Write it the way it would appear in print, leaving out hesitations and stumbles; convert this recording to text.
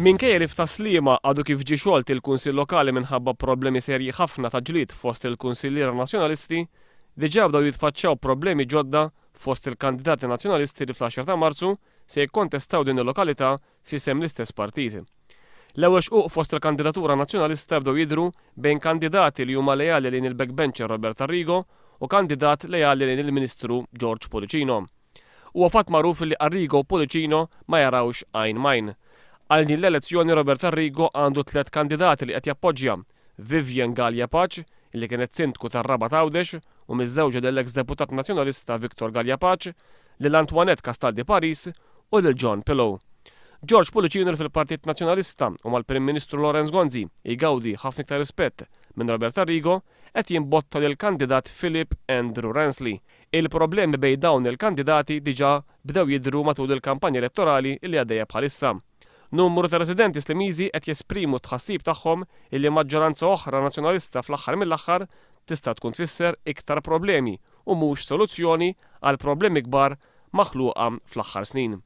Minkejja li f'Tas-Sliema għadu kif ġie xolt il-Kunsill Lokali minħabba problemi serji ħafna ta' ġlied fost il-Kunsilliera Nazzjonalisti, diġà bdew jitfaċċaw problemi ġodda fost il-kandidati Nazzjonalisti li fl-għaxra ta' Marzu se jikkontestaw din il-lokalità f'isem l-istess partit. L-ewwel xquq fost il-kandidatura Nazzjonalista bdew jidhru bejn kandidati li huma leali lejn il-backbencher Robert Arrigo u kandidat leali lejn il-Ministru George Pullicino. Huwa fatt magħruf li Arrigo u Pullicino ma jarawx għajn m'għajn. Għal din l-elezzjoni Robert Arrigo għandu tlett kandidati li qed jappoġġja, Vivian Galea Pace, li kienet Sindku tar-Rabat Għawdex u miżżewġa lill-eks Deputat Nazzjonalista Victor Galea Pace, lil Antoinette Castaldi Paris u lil John Pillow. George Pullicino li fil-Partit Nazzjonalista u mal-Prim Ministru Lawrence Gonzi jgawdi ħafna iktar rispett minn Robert Arrigo, qed jimbotta lill-kandidat Philip Andrew Ransley. Il-problemi bejn dawn il-kandidati diġà bdew jidhru matul il-kampanja elettorali li għaddejja bħalissa. Numru ta' residenti Slimiżi qed jesprimu t-tħassib tagħhom illi maġġoranza oħra Nazzjonalista fl-aħħar mill-aħħar tista' tkun tfisser iktar problemi u mhux soluzzjoni għal problemi kbar maħluqa fl-aħħar snin.